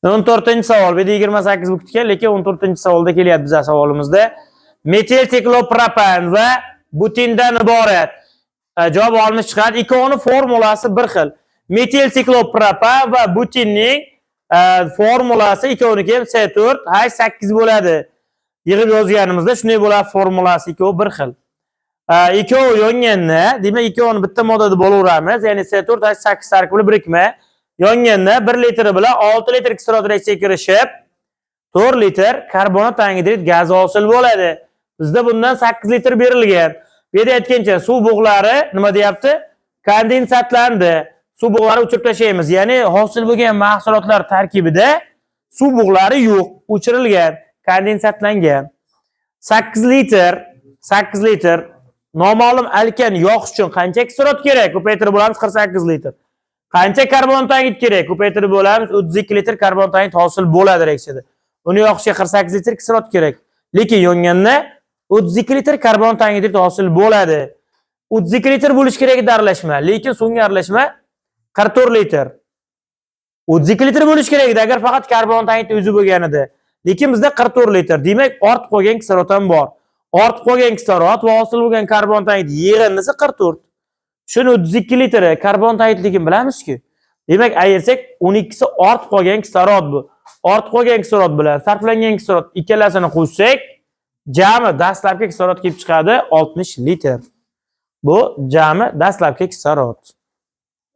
14-savol. Bu yerda 28 bo'lib ketgan, lekin 14-savolda kelyapti bizlar savolimizda. Metil siklopropan va butindan iborat. Javob olmish chiqadi. Ikkovini formulasi bir xil. Metil siklopropan va butinning formulasi ikkoviniki ham C4H8 bo'ladi. Yig'ib yozganimizda shunday bo'ladi, formulasi ikkovi bir xil. Ikkovi yonganda, demak, ikkovini bitta moddada bo'laveramiz. Ya'ni C4H8 tarkibli birikma yonganda 1 litri bilan 6 litr kislorod reaksiyaga kirishib, 4 litr karbonat angidrid gazi hosil bo'ladi. Bizda bundan 8 litr berilgan. Bu yerda aytgancha, suv bug'lari nima deyapti? Kondensatlandi. Suv bug'lari o'chirib tashlaymiz. Ya'ni hosil bo'lgan mahsulotlar tarkibida suv bug'lari yo'q, o'chirilgan, kondensatlangan. 8 litr, 8 litr noma'lum alkan yoqish uchun qancha kislorod kerak? Ko'paytirib bo'lamiz, 48 litr. Qancha karbonat angidrid kerak? Ko'paytirib bo'lamiz, 32 litr karbonat angidrid hosil bo'ladi reaksiyada. Uni yoqishga 48 litr kislorod kerak. Lekin yonganda 32 litr karbonat angidrid hosil bo'ladi. 32 litr bo'lishi kerak edi aralashma, lekin so'nggi aralashma 44 litr. 32 litr bo'lishi kerak edi agar faqat karbonat angidrid o'zi bo'lganida. Lekin bizda 44 litr. Demak, ortib qolgan kislorod ham bor. Ortib qolgan kislorod va hosil bo'lgan karbonat angidrid yig'indisi 44. Shuni 32 litri karbonat angidridligini bilamiz-ku. Demak, ayirsak, 12si ortib qolgan kislorod bu. Ortib qolgan kislorod bilan sarflangan kislorod ikkalasini qo'shsak, jami dastlabki kislorod kelib chiqadi 60 litr. Bu jami dastlabki kislorod.